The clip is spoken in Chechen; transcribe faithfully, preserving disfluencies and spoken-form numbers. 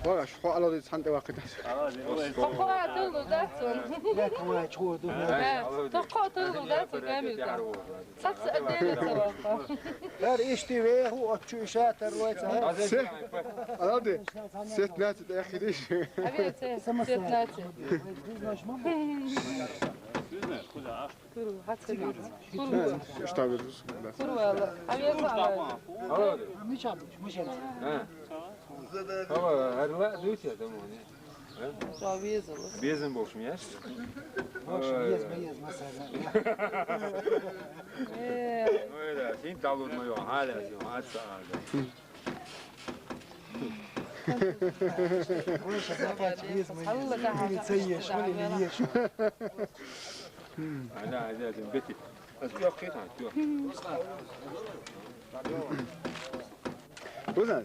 Вагаш, хьо алгӀа дийца хьан тӀе ваккхийтас. Хьо хьо а туллу дац вон. Ха, хьо хьо туллу дац вон гамил дац. Цац а деррица ваха. Тар ишти веху, отчу иша тарлой ца. Се? АлгӀа де. Сет наци тӀехидиш. Аве це, сет наци. Туру, хацкъа. Туру. Иштаб ирус. Туру ала. Аве ала. Алло. Мича, мича. Ха. Алло, арла дуйся домой. Ха? Ча везала. Безин болшум, я? Болшум, езма, езма, сарна. Э. Ой, да, син талур моё, аля, син, аца, аля. Больше запачкать, езма, езма. Или ца ешь, или не ешь. Аля, аля, аля, бети. Ас ёх, кит, ха, ёх. Бузан,